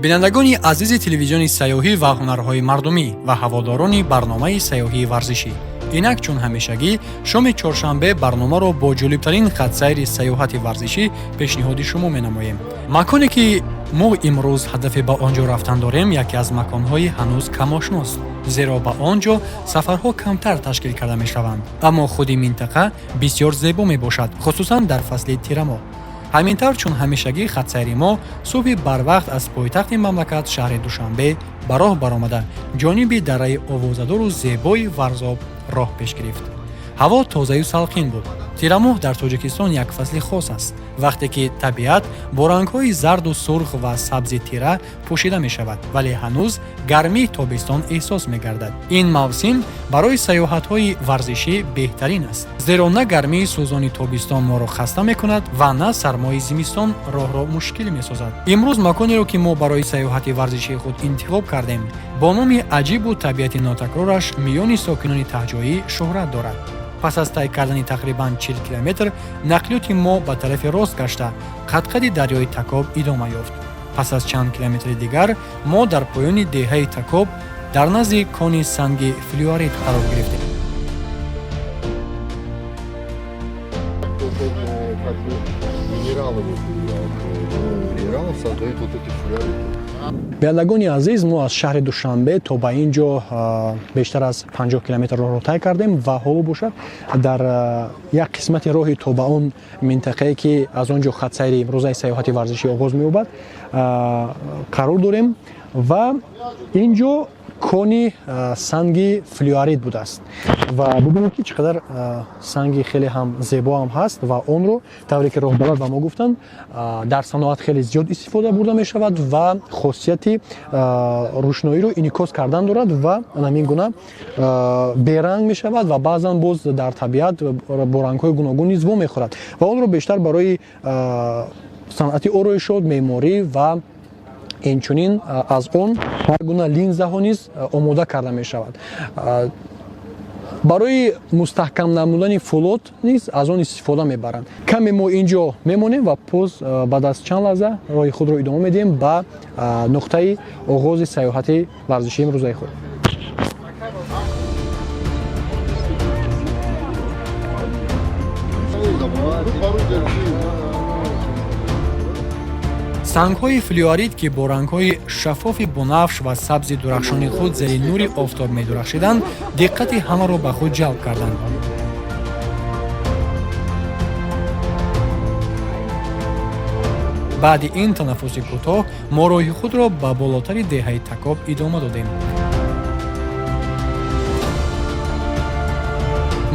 Бинандагони азизи телевизиони сайёҳӣ ва ҳунарҳои мардумӣ ва ҳаводорони барномаи сайёҳии варзишӣ, инак чун ҳамешагӣ шоми чоршанбе барномаро бо ҷолибтарин хатсайри сайёҳати варзишӣ пешниҳоди шумо менамоем. Маконе, ки мо имрӯз ҳадафе ба он ҷо рафтан дорем, яке аз маконҳои ҳанӯз камошност, зеро ба он ҷо сафарҳо камтар ташкил карда мешаванд, аммо худи минтақа бисёр зебо мебошад, хусусан дар фасли тирамоҳ. Ҳамин тавр, чун ҳамешагӣ хатсайри мо субҳи барвақт аз пойтахти мамлакат, шаҳри Душанбе, ба роҳ баромада, ҷониби дараи овозадору зебои Варзоб роҳ пеш гирифт. Ҳаво тозаю салқин буд. Тирамоҳ дар Тоҷикистон як фасли хос аст, вақте ки табиат бо рангҳои зарду сурх ва сабзи тира пӯшида мешавад, вале ҳанӯз гармии тобистон эҳсос мегардад. Ин мавсим барои сайёҳатҳои варзишӣ беҳтарин аст, зеро на гармии сӯзони тобистон моро хаста мекунад ва на сармои зимистон роҳро мушкил месозад. Имрӯз маконеро, ки мо барои сайёҳати варзишии худ интихоб кардем, бо номи аҷибу табиати нотакрораш миёни сокинони таҳҷоӣ шӯҳрат дорад. Пас аз тай кардани тақрибан 40 километр, нақлиёти мо ба тарафи рост гашта, қадқади дарёи Такоб идома ёфт. Пас аз чанд километри дигар мо дар поёни деҳаи Такоб, дар назди кони санги флюорит қарор гирифтем. Как бы минералы, вот, минералов создают вот эти флюориты. Бинандагони азиз, мо аз шаҳри Душанбе то ба ин ҷо бештар аз 50 километр роҳро тай кардем ва ҳоло бошад дар як қисмати роҳи то ба он минтақае, ки аз он ҷо хатсайри имрӯзаи сайёҳати варзишӣ оғоз меёбад, қарор дорем ва ин ҷо кони санги флюорит будааст. Ва бубинед, ки чӣ қадар санги хеле ҳам зебо ҳам ҳаст ва онро, тавре ки роҳбалад ба мо гуфтанд, дар саноат хеле зиёд истифода бурда мешавад ва хосияти рӯшноиро инъикос кардан дорад ва ҳамин гуна беранг мешавад ва баъзан боз дар табиат бо рангҳои гуногун низ вомехӯрад ва онро бештар барои санъати ороишот, меъморӣ ва инчунин аз он ҳар гуна линзаҳо низ омода карда мешавад. Барои мустаҳкам намудани фӯлод низ аз он истифода мебаранд. Каме мо ин ҷо мемонем ва боз баъд аз чанд лаҳза роҳи худро идома медиҳем ба нуқтаи оғози сайёҳати варзишии имрӯзаи худ. Сангҳои флюорит, ки бо рангҳои шаффофи бунафш ва сабзи дурахшони худ зери нури офтоб медурахшиданд, диққати ҳамаро ба худ ҷалб карданд. Баъди ин танаффуси кӯтоҳ мо роҳи худро ба болотари деҳаи Такоб идома додем.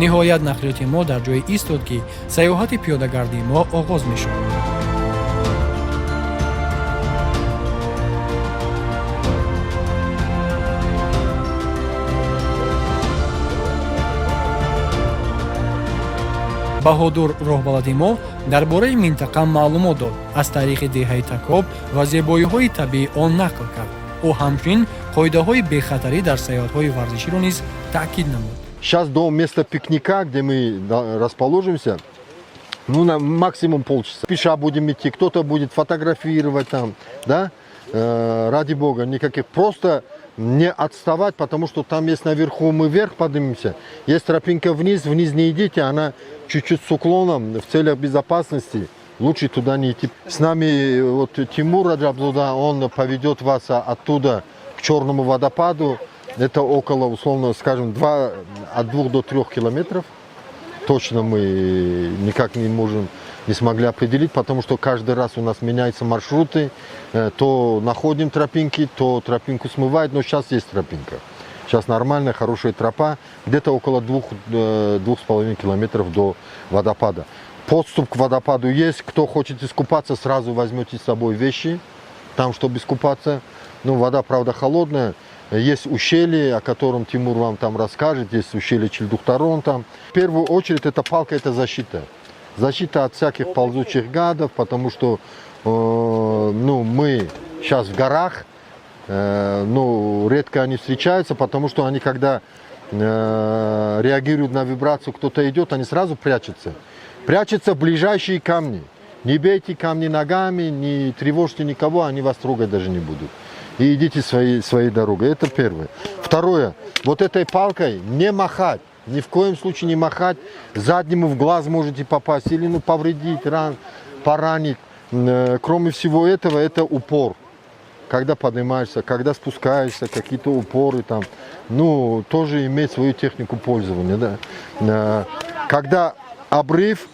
Ниҳоят нақлиёти мо дар ҷое истод, ки сайёҳати пиёдагардии мо оғоз мешуд. Баҳодур, роҳбалади мо, дар бораи минтақа маълумот дод, аз таърихи деҳаи Такоб ва зебоиҳои табиии он нақл кард. Ӯ ҳамчунин қоидаҳои бехатарӣ дар сайёҳатҳои варзиширо низ таъкид намуд. Сейчас до места пикника, где мы расположимся, ну, на максимум полчаса. Пеша будем идти, кто-то будет фотографировать там, да? Ради бога, никаких. Просто не отставать, потому что там есть наверху, мы вверх поднимемся, есть тропинка вниз, вниз не идите, она чуть-чуть с уклоном, в целях безопасности. Лучше туда не идти. С нами вот Тимур Раджабзода, он поведет вас оттуда к Черному водопаду. Это около, условно скажем, 2, от 2 до 3 километров. Точно мы никак не можем, не смогли определить, потому что каждый раз у нас меняются маршруты. То находим тропинки, то тропинку смывает, но сейчас есть тропинка. Сейчас нормальная, хорошая тропа, где-то около 2,5 километров до водопада. Подступ к водопаду есть. Кто хочет искупаться, сразу возьмете с собой вещи, там, чтобы искупаться. Ну, вода, правда, холодная. Есть ущелье, о котором Тимур вам там расскажет. Есть ущелье Чилдухтарон там. В первую очередь, эта палка – это защита. Защита от всяких ползучих гадов, потому что ну, мы сейчас в горах, ну, редко они встречаются, потому что они, когда реагируют на вибрацию, кто-то идет, они сразу прячутся. Прячутся в ближайшие камни. Не бейте камни ногами, не тревожьте никого, они вас трогать даже не будут. И идите своей дорогой. Это первое. Второе. Вот этой палкой не махать. Ни в коем случае не махать. Заднему в глаз можете попасть или, ну, повредить, поранить. Кроме всего этого, это упор. Когда поднимаешься, когда спускаешься, какие-то упоры там, ну, тоже иметь свою технику пользования, да. Когда обрыв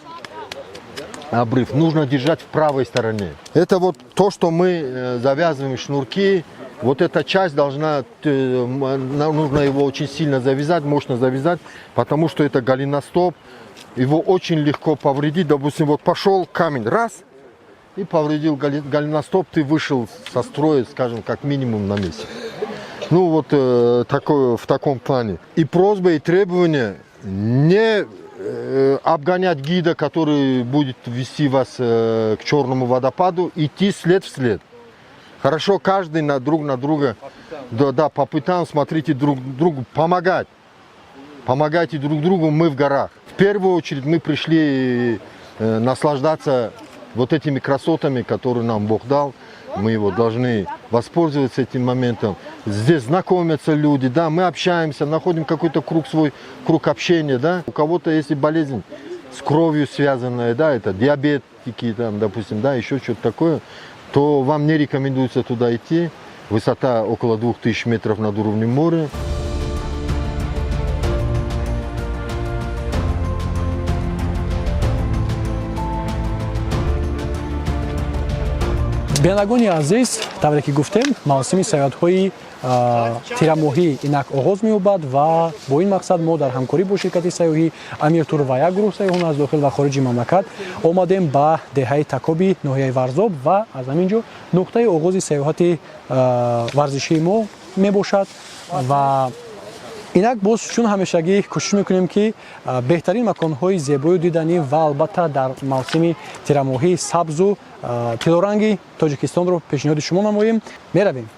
нужно держать в правой стороне. Это вот то, что мы завязываем шнурки, вот эта часть должна, нам нужно его очень сильно завязать, мощно завязать, потому что это голеностоп, его очень легко повредить. Допустим, вот пошел камень, раз, и повредил голеностоп, ты вышел со строя, скажем, как минимум на месяц. Ну вот такое, в таком плане. И просьба, и требование не обгонять гида, который будет вести вас к черному водопаду, идти след в след. Хорошо, каждый на друг на друга, да, по пятам смотрите друг другу, помогать. Помогайте друг другу, мы в горах. В первую очередь мы пришли наслаждаться вот этими красотами, которые нам Бог дал. Мы его должны воспользоваться этим моментом. Здесь знакомятся люди, да, мы общаемся, находим какой-то круг свой, круг общения, да. У кого-то если болезнь с кровью связанная, да, это диабетики, там, допустим, да, еще что-то такое, то вам не рекомендуется туда идти. Высота около 2000 метров над уровнем моря. Бинандагони азиз, тавре ки гуфтем, мавсими сайёҳатҳои тирамоҳӣ инак оғоз меёбад ва бо ин мақсад мо дар ҳамкорӣ бо ширкати сайёҳӣ Амиртур ва як гурӯҳ сайёҳон аз дохил ва хориҷи мамлакат омадем ба деҳаи Такоби ноҳияи Варзоб ва аз ҳамин ҷо нуқтаи оғози сайёҳати варзишии мо мебошад. Ва инак боз чун ҳамешагӣ кӯшиш мекунем, ки беҳтарин маконҳои зебою диданӣ ва албатта дар мавсими тирамоҳӣ сабзу тилоранги Тоҷикистонро пешниҳоди шумо намоем. Меравем.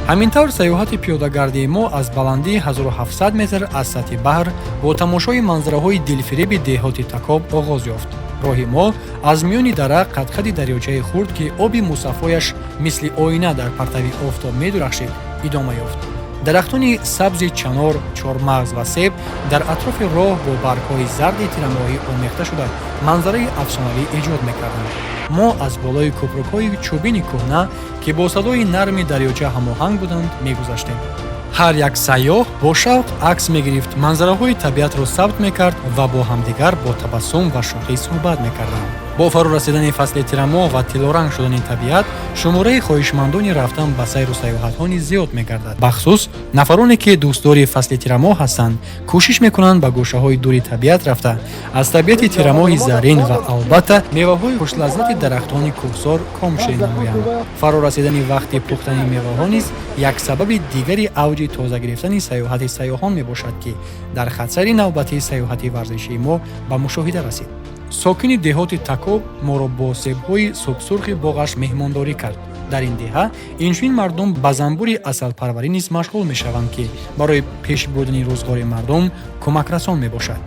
Ҳамин тавр, сайёҳати пиёдагардии мо аз баландии 1700 метр аз сатҳи баҳр бо тамошои манзараҳои дилфиреби деҳоти Такоб оғоз ёфт. Роҳи мо аз миёни дара, қадқади дарёчаи хурд, ки оби мусаффояш мисли оина дар партави офтоб медурахшид, идома ёфт. Дарахтони сабзи чанор, чормағз ва себ дар атрофи роҳ бо баргҳои зарди тирамоҳӣ омехта шуда, манзараи афсонавӣ эҷод мекарданд. Мо аз болои кӯпрукҳои чӯбини кӯҳна, ки бо садои нарми дарёча ҳамоҳанг буданд, мегузаштем. Ҳар як сайёҳ бо шавқ акс мегирифт, манзараҳои табиатро сабт мекард ва бо ҳамдигар бо табассум ва шӯхӣ суҳбат мекарданд. Бо фаро расидани фасли тирамоҳ ва тиллоранг шудани табиат, шумораи хоҳишмандони рафтан ба сайру сайёҳатҳо низ зиёд мегардад. Бахусус нафароне, ки дӯстдори фасли тирамоҳ ҳастанд, кӯшиш мекунанд ба гӯшаҳои дури табиат рафта, аз табиати тирамоҳи заррин ва албатта меваҳои хушлаззати дарахтони кӯҳсор ком ширин намоянд. Фаро расидани вақти пухтани меваҳо низ як сабаби дигари авҷи тоза гирифтани сайёҳати сайёҳон мебошад, ки дар хатсайри навбатии сайёҳати варзишии мо ба мушоҳида расид. Сокини деҳоти Такоб моро бо себҳои субсурхи боғаш меҳмондорӣ кард. Дар ин деҳа инчунин мардум ба занбури асалпарварӣ низ машғул мешаванд, ки барои пеш бурдани рӯзғори мардум кӯмакрасон мебошад.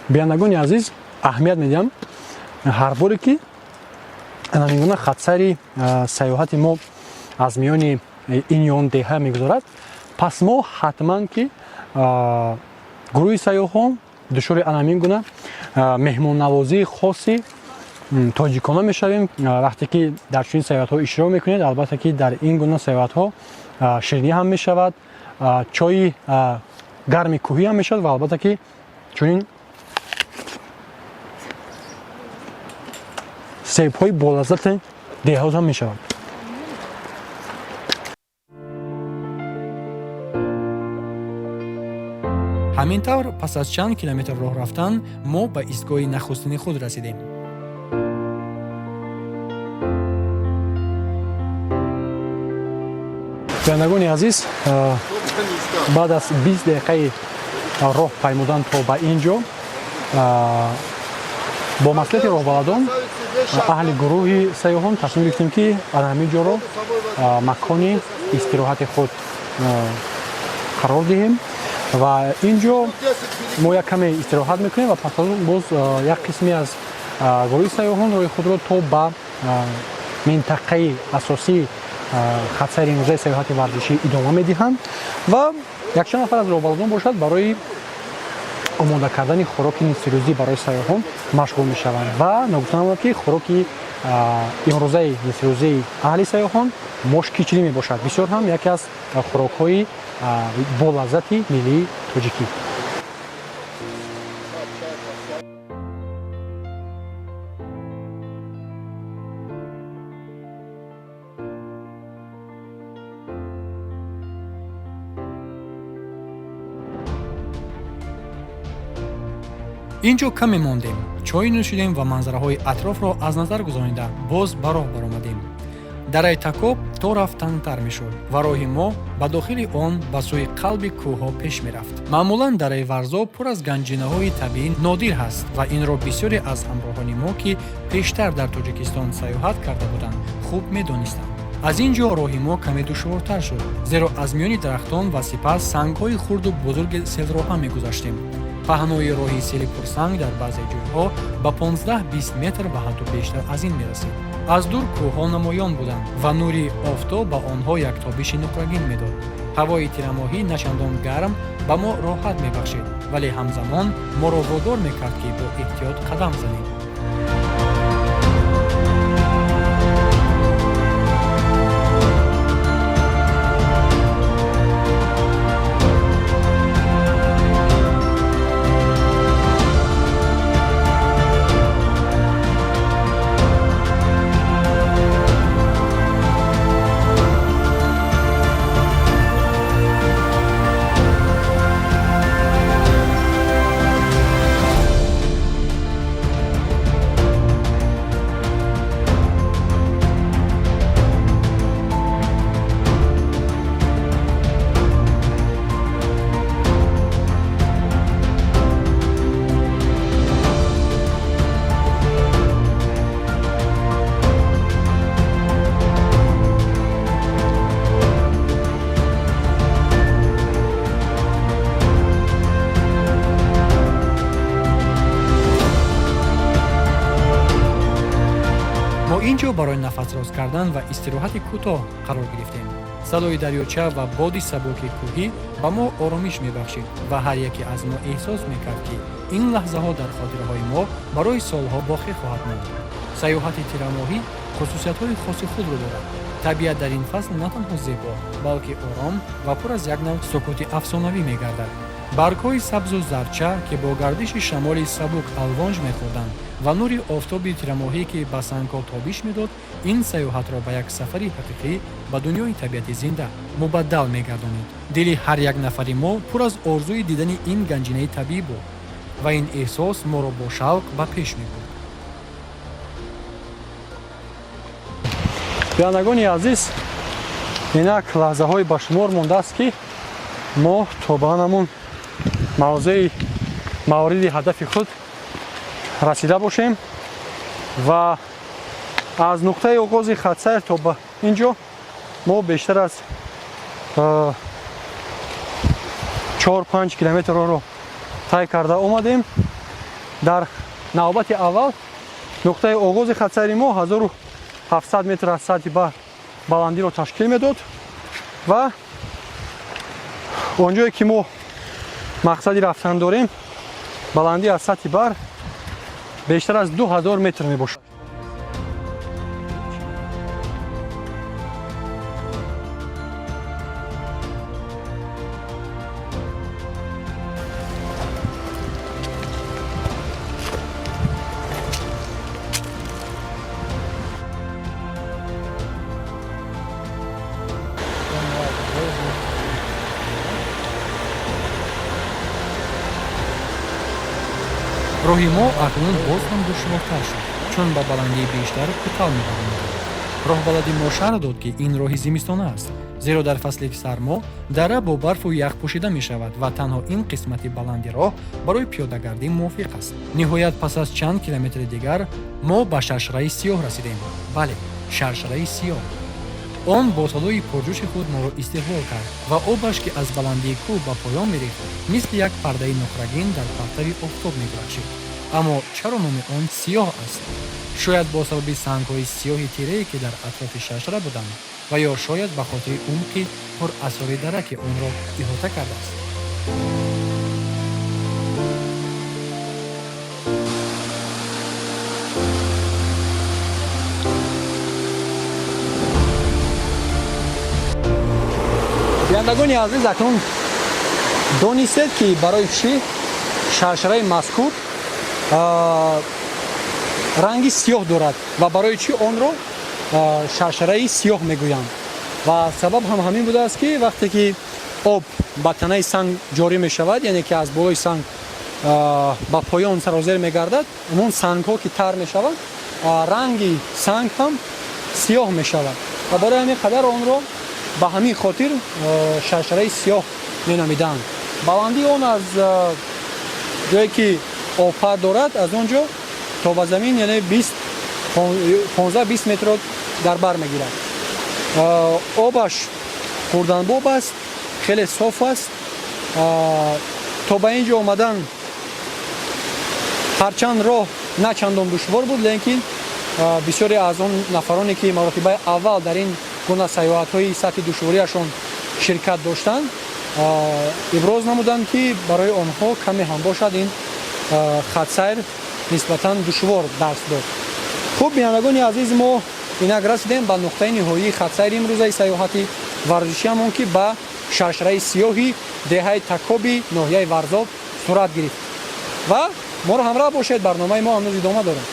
Бинандагони азиз, аҳамият медиҳам, ҳар боре ки ҳамин гуна хатсайри сайёҳати мо аз миёни ин ё он деҳа мегузарад, пас мо ҳатман ки гурӯҳи сайёҳон дучори ана ҳамин гуна меҳмоннавозии хоси тоҷикона мешавем. Вақте ки дар чунин сайёҳатҳо иштирок мекунед, албатта ки дар ин гуна сайёҳатҳо ширинӣ ҳам мешавад, чойи гарми кӯҳӣ ҳам мешавад ва албатта ки чунин себҳои болаззати деҳот ҳам мешавад. Ҳамин тавр, пас аз чанд километр роҳ рафтан, мо ба истгоҳи нахустини худ расидем. Бинандагони азиз, баъд аз 20 дақиқаи роҳ паймудан то ба ин ҷо Бо маслиҳати роҳбаладон, аҳли гурӯҳи сайёҳон тасмим гирифтем, ки ана ҳамин ҷоро макони истироҳати худ қарор диҳем ва ин ҷо мо як каме истироҳат мекунем ва пас аз он боз як қисме аз гурӯҳи сайёҳон роҳи худро то ба минтақаи асосии хатсайри имрӯзаи сайёҳати варзишӣ идома медиҳанд ва якчанд нафар аз роҳбаладон бошад, барои омода кардани хӯроки нисфирӯзӣ барои сайёҳон машғул мешаванд. Ва ногуфта намонад, ки хӯроки имрӯзаи нисфирӯзии аҳли сайёҳон мош кичирӣ мебошад, бисёр ҳам яке аз хӯрокҳои болаззати миллии тоҷикӣ. Ин ҷо каме мондем, чой нӯшидем ва манзараҳои атрофро аз назар гузаронида, боз ба роҳ баромадем. Дараи Такоб то рафт тангтар мешуд ва роҳи мо ба дохили он, ба сӯи қалби кӯҳҳо пеш мерафт. Маъмулан дараи Варзоб пур аз ганҷинаҳои табиӣ нодир ҳаст ва инро бисёре аз ҳамроҳони мо, ки пештар дар Тоҷикистон сайёҳат карда буданд, хуб медонистанд. Аз ин ҷо роҳи мо каме душвортар шуд, зеро аз миёни дарахтон ва сипас сангҳои хурду бузурги селроҳа мегузаштем. Паҳнои роҳи сели пурсанг дар баъзе ҷойҳо ба 15-20 метр ва ҳатто бештар аз ин мерасид. Аз дур кӯҳҳо намоён буданд ва нури офтоб ба онҳо як тобиши нуқрагин медод. Ҳавои тирамоҳӣ начандон гарм ба мо роҳат мебахшид, вале ҳамзамон моро водор мекард, ки бо эҳтиёт қадам занем. Мо ин ҷо барои нафасроз кардан ва истироҳати кӯтоҳ қарор гирифтем. Садои дарёча ва боди сабуки кӯҳӣ ба мо оромиш мебахшид ва ҳар яке аз мо эҳсос мекард, ки ин лаҳзаҳо дар хотираҳои мо барои солҳо боқӣ хоҳад монд. Сайёҳати тирамоҳӣ хусусиятҳои хоси худро дорад. Табиат дар ин фасл на танҳо зебо, балки ором ва пур аз як нав сукути афсонавӣ мегардад. Баргҳои сабзу зарча, ки бо гардиши шамоли сабук алвонҷ мехӯрданд, ва нури офтоби тирамоҳӣ, ки ба сангҳо тобиш медод, ин сайёҳатро ба як сафари ҳақиқӣ ба дунёи табиати зинда мубаддал мегардонид. Дили ҳар як нафари мо пур аз орзуи дидани ин ганҷинаи табиӣ буд ва ин эҳсос моро бо шавқ ба пеш мебурд. Бинандагони азиз, инак лаҳзаҳои ба шумор мондааст, ки мо то ба ҳамон мавзеи мавриди ҳадафи худ расида бошем ва аз нуқтаи оғози хатсайр то ба ин ҷо мо бештар аз 4-5 километр роҳро тай карда омадем. Дар навбати аввал нуқтаи оғози хатсайри мо 1700 метр аз сатҳи баҳр баландиро ташкил медод ва он ҷое, ки мо мақсади рафтан дорем, баландӣ аз сатҳи баҳр бештар аз 2000 метр мебошад. Роҳи мо акнун боз ҳам душвортар шуд, чун ба баландии бештар кӯтал мебаромадем. Роҳбалади мо шарҳ дод, ки ин роҳи зимистона аст. Зеро дар фасли сармо дара бо барфу ях пӯшида мешавад ва танҳо ин қисмати баланди роҳ барои пиёдагардӣ мувофиқ аст. Ниҳоят, пас аз чанд километри дигар мо ба шаршараи сиёҳ расидем. Бале, шаршараи сиёҳ. Он бо садои пурҷӯши худ моро истиқбол кард ва обаш, ки аз баландии кӯҳ ба поён мерехт, мисли як пардаи нуқрагин дар партави офтоб медурахшид. Аммо чаро номи он сиёҳ аст? Шояд бо сабаби сангҳои сиёҳи тирае, ки дар атрофи шаршара буданд, ва ё шояд ба хотири умқи пурасрори дара, ки онро иҳота кардааст. Бинандагони азиз, акнун донистед, ки барои чӣ шаршараи мазкур ранги сиёҳ дорад ва барои чӣ онро шаршараи сиёҳ мегӯянд. Ва сабаб ҳам ҳамин будааст, ки вақте ки об ба танаи санг ҷорӣ мешавад, яъне ки аз болои санг ба поён сарозер мегардад, ҳамон сангҳо ки тар мешаванд, ранги санг ҳам сиёҳ мешавад ва барои ҳамин қадар онро ба ҳамин хотир шаршараи сиёҳ меномиданд. Баландии он аз ҷое ки обпар дорад, аз он ҷо то ба замин, яъне 15-20 метрро дар бар мегирад. Обаш хӯрданбоб аст, хеле соф аст. То ба ин ҷо омадан ҳарчанд роҳ на чандон душвор буд, лекин бисёре аз он нафароне, ки маротибаи аввал дар ин гуна сайёҳатҳои сатҳи душвориашон ширкат доштанд, иброз намуданд, ки барои онҳо каме ҳам бошад ин хатсайр нисбатан душвор дарс дод. Хуб, бинандагони азиз, мо инак расидем ба нуқтаи ниҳоии хатсайри имрӯзаи сайёҳати варзишиамон, ки ба шаршараи сиёҳи деҳаи Такоби ноҳияи Варзоб сурат гирифт. Ва моро ҳамроҳ бошед, барномаи мо ҳанӯз идома дорад.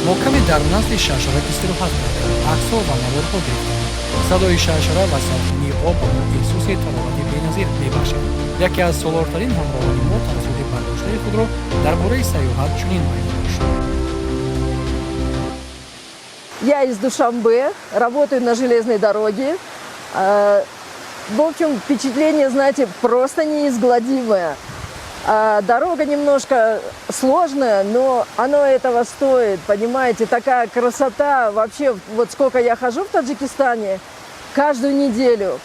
Мо каме дар назди шаршара истироҳат кардем, аксҳо ва наворҳо гирифтем. Садои шаршара ва салқинии об ба мо эҳсоси таровати беназир мебахшид. Яке аз солортарин ҳамроҳони мо таассуроти бардоштаи худро дар бораи сайёҳат чунин баён дошт. Я из Душанбе, работаю на железной дороге. В общем, впечатление, знаете, просто неизгладимое. Дорога немножко сложная, но оно этого стоит, понимаете? Такая красота вообще, вот сколько я хожу в Таджикистане, каждую неделю.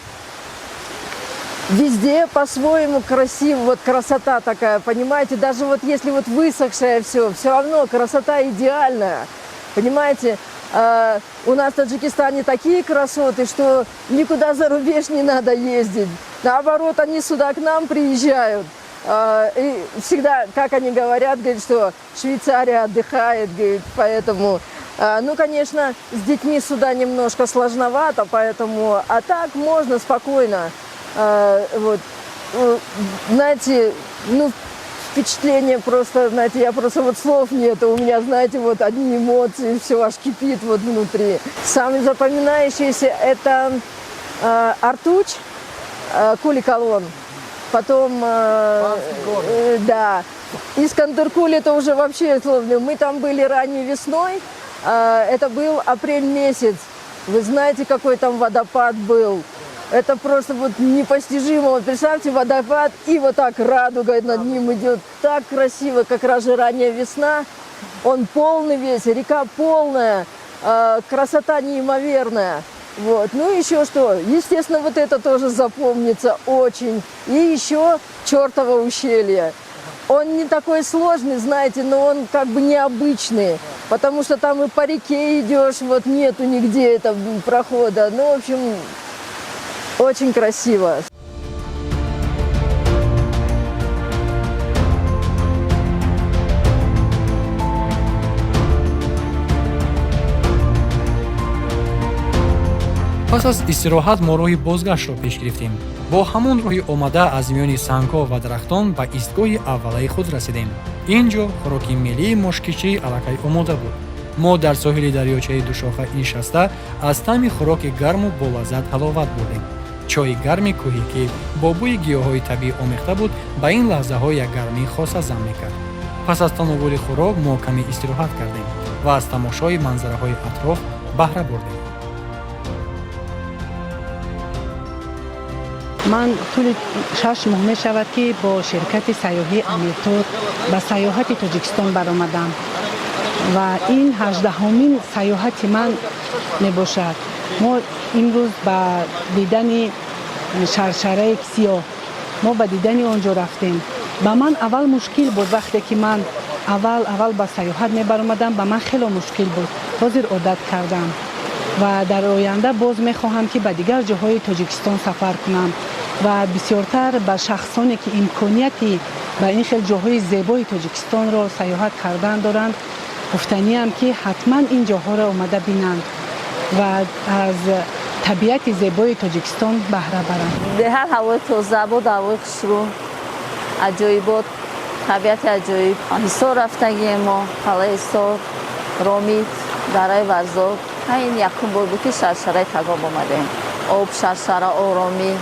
Везде по-своему красиво, вот красота такая, понимаете? Даже вот если вот высохшее все, все равно красота идеальная, понимаете? У нас в Таджикистане такие красоты, что никуда за рубеж не надо ездить. Наоборот, они сюда к нам приезжают. И всегда, как они говорят, говорят, что Швейцария отдыхает, говорит, поэтому. Ну, конечно, с детьми сюда немножко сложновато, поэтому. А так можно спокойно. Вот. Знаете, ну, впечатление просто, знаете, я просто вот слов нет, у меня, знаете, вот одни эмоции, все аж кипит вот внутри. Самый запоминающийся это Артуч, Кули-Калон. Потом, да, Искандеркуль это уже вообще словно. Мы там были ранней весной, это был апрель месяц. Вы знаете, какой там водопад был? Это просто вот непостижимо. Вот представьте, водопад, и вот так радуга над ним идет. Так красиво, как раз же ранняя весна. Он полный весь, река полная, красота неимоверная. Вот. Ну еще что, естественно, вот это тоже запомнится очень. И еще чертово ущелье. Он не такой сложный, знаете, но он как бы необычный, потому что там и по реке идешь, вот нету нигде этого прохода. Ну, в общем, очень красиво. Пас аз истироҳат мо роҳи бозгаштро пеш гирифтем. Бо ҳамон роҳи омада аз миёни сангҳо ва дарахтон ба истгоҳи аввалаи худ расидем. Ин ҷо хӯроки миллии мошкичӣ аллакай омода буд. Мо дар соҳили дарёчаи душоха нишаста, аз таъми хӯроки гарму болаззат ҳаловат бурдем. Чойи гарми кӯҳӣ, ки бо бӯи гиёҳҳои табиӣ омехта буд, ба ин лаҳзаҳо як гармии хоса зам мекард. Пас аз тановули хӯрок мо каме истироҳат кардем ва аз тамошои манзараҳои атроф баҳра бурдем. Ман тӯли 6 моҳ мешавад, ки бо ширкати сайёҳии Амиртур ба сайёҳати Тоҷикистон баромадам ва ин 18-умин сайёҳати ман мебошад. Мо имрӯз ба дидани шаршараи сиёҳ, мо ба дидани он ҷо рафтем. Ба ман аввал мушкил буд. Вақте ки ман аввал аввал ба сайёҳат мебаромадам, ба ман хело мушкил буд. Ҳозир одат кардам ва дар оянда боз мехоҳам, ки ба дигар ҷоҳои Тоҷикистон сафар кунам ва бисёртар ба шахсоне, ки имконияти ба ин хел ҷоҳои зебои Тоҷикистонро сайёҳат кардан доранд, гуфтаниам, ки ҳатман ин ҷоҳоро омада бинанд ва аз табиати зебои Тоҷикистон баҳра баранд. Беҳад ҳавои тоза буд, ҳавои хушрӯ, аҷоибот, табиати аҷоиб. Ҳисор рафтагием мо, қалъаи Ҳисор, Ромит, дараи Варзоб. Ин якум бор буд, ки шаршараи Тагоб омадем. Об, шаршара, оромӣ,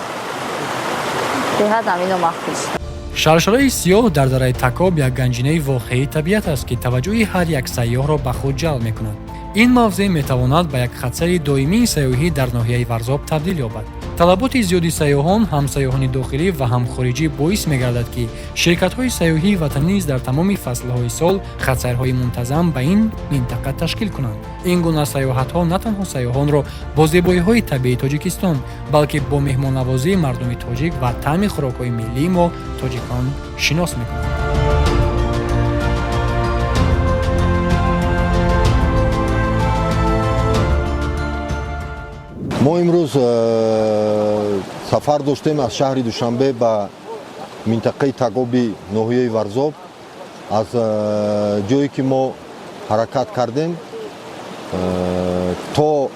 беҳад ҳамино маъқул шуд. Шаршараи сиёҳ дар дараи Такоб як ганҷинаи воқеии табиат аст, ки таваҷҷӯҳи ҳар як сайёҳро ба худ ҷалб мекунад. Ин мавзеъ метавонад ба як хатсайри доимии сайёҳӣ дар ноҳияи Варзоб табдил ёбад. Талаботи зиёди сайёҳон, ҳам сайёҳони дохилӣ ва ҳам хориҷӣ, боис мегардад, ки ширкатҳои сайёҳии ватанӣ низ дар тамоми фаслҳои сол хатсайрҳои мунтазам ба ин минтақа ташкил кунанд. Ин гуна сайёҳатҳо на танҳо сайёҳонро бо зебоиҳои табиии Тоҷикистон, балки бо меҳмоннавозии мардуми тоҷик ва таъми хӯрокҳои миллии мо тоҷикон шинос мекунанд. Мо имрӯз сафар доштем аз шаҳри Душанбе ба минтақаи Тагоби ноҳияи Варзоб. Аз ҷое ки мо ҳаракат кардем, то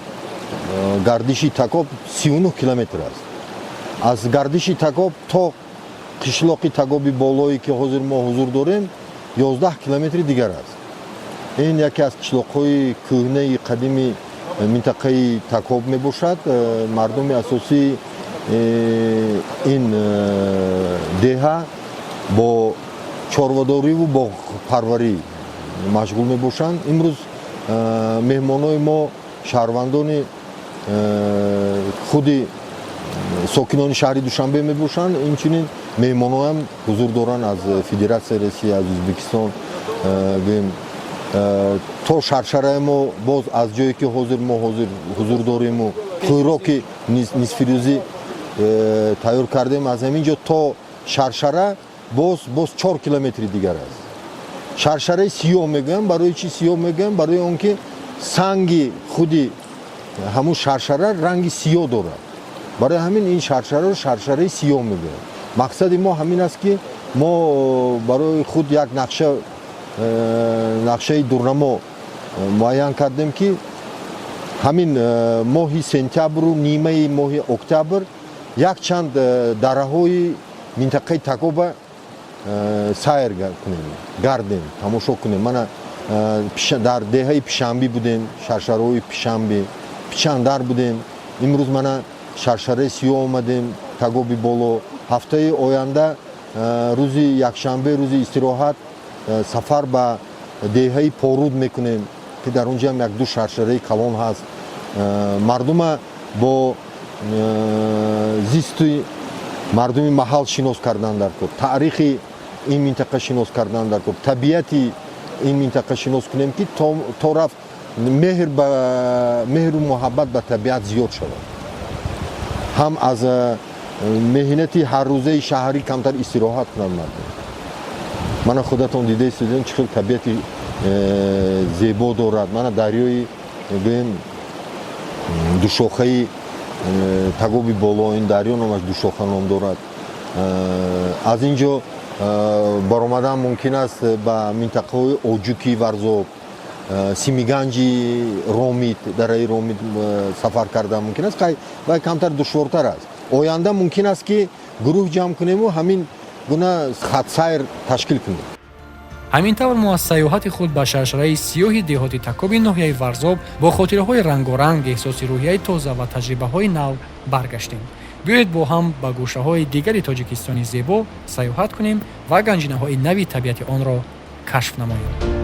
гардиши Такоб 39 километр аст. Аз гардиши Такоб то қишлоқи Тагоби болое, ки ҳозир мо ҳузур дорем, 11 километри дигар аст. Ин яке аз қишлоқҳои кӯҳнаи қадими минтақаи Такоб мебошад. Мардуми асосии ин деҳа бо чорвадориву боғпарварӣ машғул мебошанд. Имрӯз меҳмонҳои мо шаҳрвандони худи сокинони шаҳри Душанбе мебошанд. Инчунин меҳмонҳоям ҳузур доранд аз Федератсияи Россия, аз Ӯзбекистон. Гӯем, то шаршараи мо боз аз ҷое ки ҳозир мо ҳозир ҳузур дориму хӯроки нисфирӯзӣ тайёр кардем, аз ҳамин ҷо то шаршара боз 4 километри дигар аст. Шаршараи сиёҳ мегӯям. Барои чӣ сиёҳ мегӯям? Барои он ки санги худи ҳамун шаршара ранги сиёҳ дорад. Барои ҳамин ин шаршараро шаршараи сиёҳ мегӯянд. Мақсади мо ҳамин аст, ки мо барои худ як нақша, нақшаи дурнамо муайян кардем, ки ҳамин моҳи сентябру нимаи моҳи октябр якчанд дараҳои минтақаи Такоба сайр кунем, гардем, тамошо кунем. Мана дар деҳаи Пишанбӣ будем, шаршараҳои Пишанбӣ, Пичандар будем. Имрӯз мана шаршараи сиёҳ омадем, Тагоби боло. Ҳафтаи оянда, рӯзи якшанбе, рӯзи истироҳат, сафар ба деҳаи Поруд мекунем, ки дар он ҷоам як-ду шаршараи калон ҳаст. Мардума бо зисти мардуми маҳал шинос кардан дар кор, таърихи ин минтақа шинос кардан дар кор, табиати ин минтақа шинос кунем, ки то рафт меҳр ба меҳру муҳаббат ба табиат зиёд шавад, ҳам аз меҳнати ҳаррӯзаи шаҳрӣ камтар истироҳат кунанд мардум. Мана худатон дида истодем, чӣ хел табиати зебо дорад. Мана дарёи, гӯем, душохаи Тагоби боло, ин дарё номаш Душоха ном дорад. Аз ин ҷо баромадан мумкин аст ба минтақаҳои Оҷуки Варзоб, Симиганҷи Ромит, дараи Ромит сафар кардан мумкин аст, вай камтар душвортар аст. Оянда мумкин аст, ки гурӯҳ ҷамъ кунему ҳамин гуна хатсайр ташкил кунем. Ҳамин тавр мо аз сайёҳати худ ба шаршараи сиёҳи деҳоти Такоби ноҳияи Варзоб бо хотираҳои рангоранг, эҳсоси рӯҳияи тоза ва таҷрибаҳои нав баргаштем. Биёед бо ҳам ба гӯшаҳои дигари Тоҷикистони зебо сайёҳат кунем ва ганҷинаҳои нави табиати онро кашф намоем.